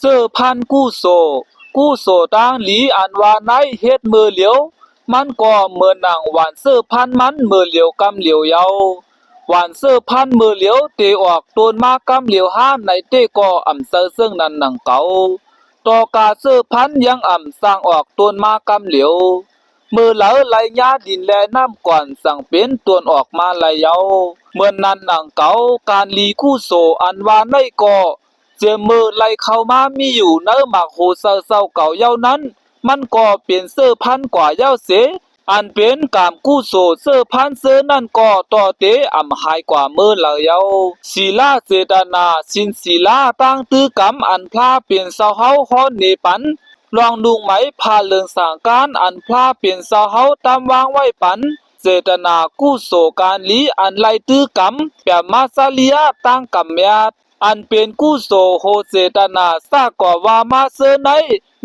ເຊີ້ພັນກຸໂສ, ກຸໂສຕາງດີອັນວ່າໃນເຮັດມື້ຫຼຽວ, ມັນກໍເໝືອນໜັງຫວ່ານເຊີ້ພັນມັນມື້ຫຼຽວກຳຫຼຽວເຍົາ. ຫວ່ານເຊີ້ພັນມື້ຫຼຽວເຕອອກໂຕນມາກຳຫຼຽວຫາໃນເຕກໍອຳໃສເຊິ່ງນັ້ນໜັງເກົາ. ຕໍ່ກາເຊີ້ພັນຍັງອຳສ້າງອອກໂຕນມາກຳຫຼຽວ. ເມື່ອໃດໄຫຼຍາດິນແລະນ້ຳກ່ອນ ຈັ່ງເປັນໂຕນອອກມາໄຫຼເຍົາ. ເໝືອນນັ້ນໜັງເກົາ, ການດີກຸໂສອັນວ່າໃນກໍ ເຈມມື້ໄຫຼເຂົ້າມາມີຢູ່ໃນໝາກໂຮເຊົາເຊົາເກົ່າເຍົານັ້ນ, ມັນກໍເປັນເຊີ້ພັນກວ່າເຍົາເສ. ອັນເປັນກາມກຸໂສເຊີ້ພັນເຊີ້ນັ້ນກໍຕໍ່ເຕອຳຫາຍກວ່າເມີໄຫຼເຍົາ. ສີລາເຈຕະນາ, ສິນສີລາ, ຕາງຕື້ກຳອັນພະເປັນເຈົ້າເຮົາຮ້ອນເນປັນ, ລອງນຸ່ງໄໝຜ້າເຫຼືອງສັງການອັນພະເປັນເຈົ້າເຮົາຕຳວາງໄວ້ປັນ, ເຈຕະນາກຸໂສການດີອັນໄລ່ຕື້ກຳ, ປະມາຈະລິຍະຕາງກຳແມດ. ອັນເປັນກຸໂສໂຫເຈຕະນາ ສາກໍວ່າມາເຊີ້ໃນ,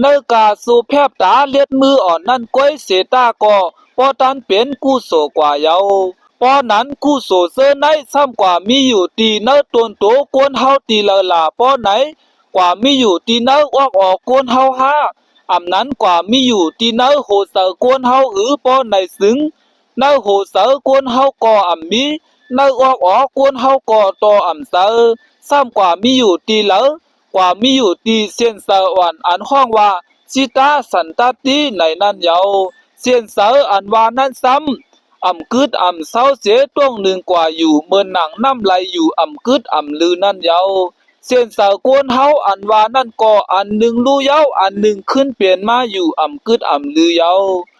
ໃນກາສູແຜບຕາເລັດມືອ່ອນນັ້ນກ້ວຍເສຕາກໍບໍ່ທັນເປັນກຸໂສກວ່າເຍົາ. ເພາະນັ້ນກຸໂສເຊີ້ໃນຊ້ຳກວ່າມີຢູ່ທີ່ໃນຕົນໂຕກວນເຮົາທີ່ເລີລາເພາະໃນ, ກວ່າມີຢູ່ທີ່ໃນອອກອອກກວນເຮົາຫາ, ອຳນັ້ນກວ່າມີຢູ່ທີ່ໃນໂຫໃຈກວນເຮົາຫຼືເພາະໃນຊຶງ. ໃນໂຫໃຈກວນເຮົາກໍອຳມີ, ໃນອອກອອກກວນເຮົາກໍຕໍ່ອຳໃຈ, ຊ້ຳກວ່າມີຢູ່ທີ່ເລີ, ກວ່າມີຢູ່ທີ່ເສັ້ນໃຈອ່ອນອັນຮ້ອງວ່າ ຈິຕະສັນຕະຕິໃນນັ້ນເຍົາ. ເສັ້ນໃຈອັນວ່ານັ້ນຊ້ຳ, ອຳກຶດອຳເຊົາເສຕົງໜຶ່ງກວ່າຢູ່ເໝືອນໜັງນ້ຳໄຫຼຢູ່ອຳກຶດອຳລືນັ້ນເຍົາ. ເສັ້ນໃຈກວນເຮົາອັນວ່ານັ້ນກໍອັນໜຶ່ງລູ້ເຍົາ, ອັນໜຶ່ງຂຶ້ນເປັນມາຢູ່ອຳກຶດອຳລືເຍົາ.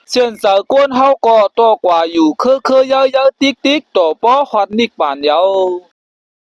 ເສັ້ນໃຈກວນເຮົາກໍຕໍ່ກວ່າຢູ່ເຄີເຄີເຢີເຢີຕິກຕິກຕໍ່ປໍຮອດນິບບານເຍົາ.